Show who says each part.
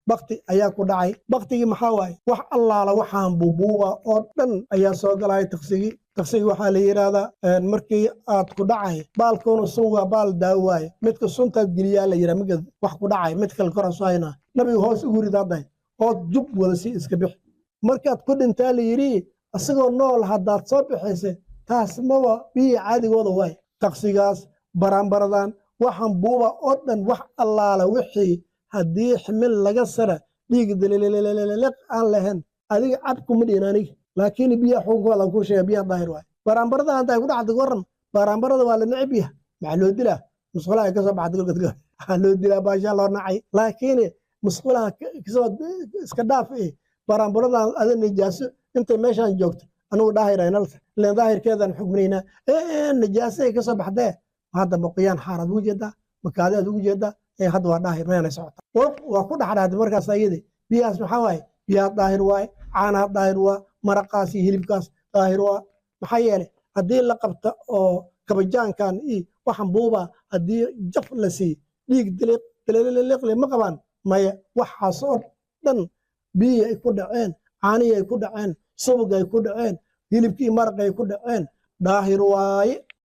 Speaker 1: Bakti ayaa ku dhacay. Baktigii maxaa waaye? Wax allaala waxaan buubuuba oo dhan ayaa soo galaya taqsigii. Taqsigii waxaa la yidhaahdaa markii aad ku dhacay baalkuuna sun waa baal daawo waaye. Midka suntaad geliyaa la yidhaha, midka wax ku dhacay mid kale kora soo haynaa, nabiga hoos ugu ridaadahay ood jub wada si iska bixi. Markaad ku dhintaa la yidhi, isagoo nool haddaad soo bixisay, taas maba biyii caadigooda waay. Taqsigaas, baranbaradan, waxaan buuba oo dhan, wax allaala wixii haddii ximil laga sara dhiig dalilililiq aan lahayn, adiga cab kuma dhihin aniga, laakiin biyaha xukunkooda aan kuu sheega, biyaha daahir waay. Baranbarada hadday ku dhacda waran, baranbarada waa la necib yahay. Maxaa loo dilaa? Musqulaha ay kasoo baxda golgadgo waxaa loo dilaa, baashaa loo nacay, laakiin musqulaha kasoo iska dhaaf. Baranbaradan ada nijaaso intay meeshaan joogto anugu daahir ileen daahirkeedaan xukminaynaa. Nijaaso ay kasoo baxdee hadda maqoyaan xaaraad ugu jeedaa, makaadaad ugu jeedaa, hadda waa daahir meelay socota waa ku dhexdhaatay. Markaas ayadii biyahaas maxaa waaye? Biyaha daahir waaye, caanaha daahir waa, maraqaas iyo hilibkaas daahir waa. Maxaa yeelay haddii la qabta oo kabajaankan iyo waxan buuba haddii jaf la siiyo, dhiig diliqli ma qabaan maya. Waxaas oo dhan biyihii ay ku dhaceen, caanihii ay ku dhaceen, subag ay ku dhaceen, hilibkii maraq ay ku dhaceen, daahir waaye.